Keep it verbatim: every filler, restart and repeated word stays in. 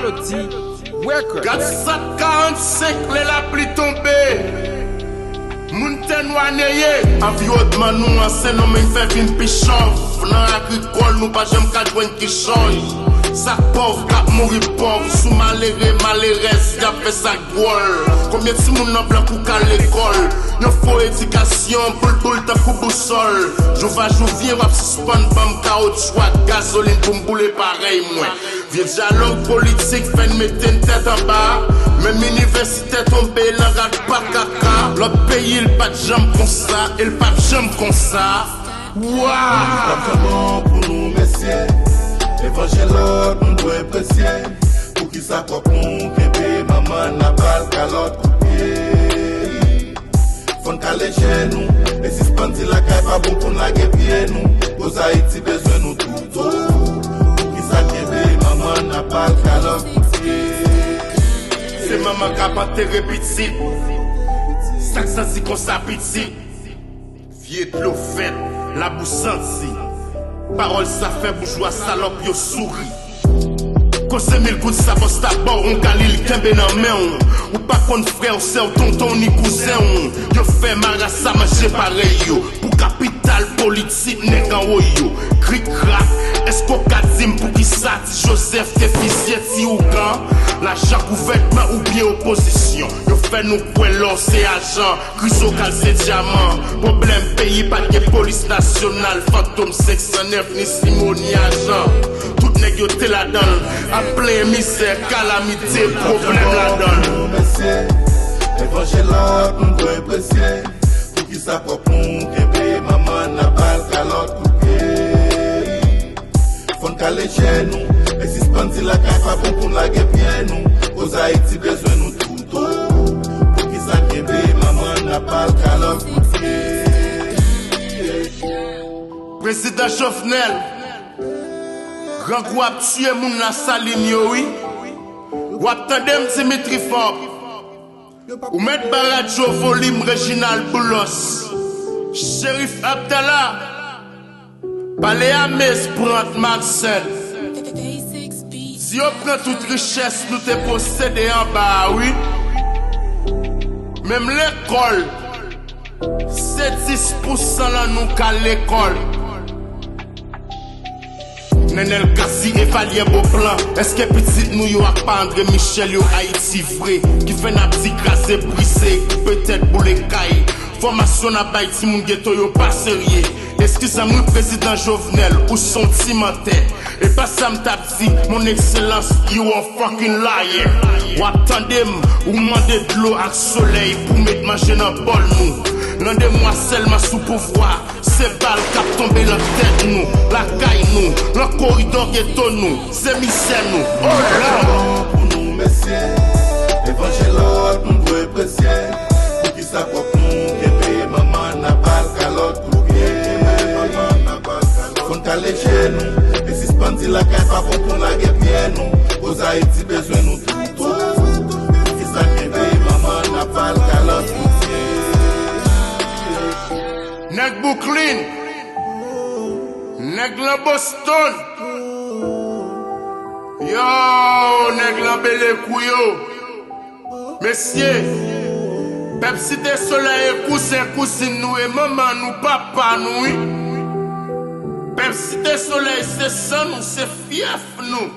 Gad sat karannsenk lè lapli tonbe. Moun tè nwa neye. Anviwònman nou an se nou menm fè vin pi chòv. Nan agrikòl nou pa janm ka jwenn kichòy. Sa k pòv k ap mouri pòv. Sou malere malerèz y ap fè sa dwòl. Konbyen timoun nan blan k ou ka lekòl? Yon fo edikasyon, boulboul tankou bousòl. Jou va jou vyen w ap sispann ban m kawotchou ak gazolin pou m boule parèy mwen. Vye dyalòg politik fè n mete n tèt anba. Menm inivèsitè tonbe nan rad pa kaka. Lòt peyi l pa t janm konsa e l p ap janm konsa. Wa! N ap fè bon pou nou mesye. Evanjelòt nou dwe presye. Poukisa kòk nou kenbe manman n ap al kalòt kout pye? Fò n kale je nou e sispann di lakay pa bon pou n lage pye nou. Koz Ayiti bezwen nou toutou. Poukisa kenbe manman n ap al kalòt kout pye? Se manman k ap antere pitit. Sa k santi konsa pitit? Vye dlo vèt, labou santi. Pawòl sa fè boujwa salòp yo souri. Koze mil goud sa bòs ta ba w, yon galil kenbe nan men w. Ou pa konn frè w, sè w, tonton w, ni kouzen w. Yo fè marasa manje parèy yo. Pou kapital politik nèg anwo yo. Krik krak, èske w ka di m poukisa Ti Jozèf te fizye ti ougan? Lajan gouvènman oubyen opozisyon? Yo fè nou kwè lò se ajan. Krizokal se dyaman. Pwoblèm peyi pa t gen polis nasyonal. Fantom senk san nèf ni simo ni ajan. Tout nèg yo te ladan l. Ap plenyen mizè, kalamite, pwoblèm ladan l. Mesye, evanjelòt nou dwe presye. Poukisa pwòp nou kenbe manman n ap al kalòt kout pye? Fò n kale je nou e sispann di lakay pa bon pou n lage pye nou. Koz Ayiti bezwen nou toutou. Poukisa kenbe manman n ap al kalòt kout pye? Prezidan Jovenel, grangou ap tiye moun Lasalin yo wi. W ap tande m Dimitri Vorbe. Ou mèt ba radyo volim Reginald Boulos, Cherif Abdallah, pale a Mez Brandt Marcel. Di yo pran tout richès nou te posede anba a wi. Menm lekòl, se dis pousan lan nou k al lekòl. Nenel Cassy evalye bon plan. Èske pitit nou yo ak pa André Michel yo Ayiti vre? Ki fè n ap di kraze brize, koupe tèt boule kay? Fòmasyon n ap bay timoun geto yo pa serye. Eskize m wi prezidan Jovenel, ou s on ti mantè. E pa sa m t ap di, mon excellence, you a fucking liar. W ap tande m, ou mande dlo ak solèy pou met manje nan bòl nou. Nan de mwa sèlman sou pouvwa, se bal k ap tonbe nan tèt nou, lakay nou, nan koridò geto nou, se mizè nou. Oh Lord! Pou nou mesye, evanjelòt nou dwe presye. Poukisa pwòp nou kenbe manman n ap al kalòt kout pye? Fò n kale je nou e sispann di lakay pa bon pou n lage pye nou. Koz Ayiti bezwen nou toutou. Poukisa kenbe manman n ap al kalòt kout pye? Nèg Brooklyn, nèg lan Boston, yo, nèg lan Belekou yo. Mesye, pèp Site Solèy e kouzen kouzin nou e manman nou, papa nou wi. Pèp Site Solèy se san nou, se fyèf nou.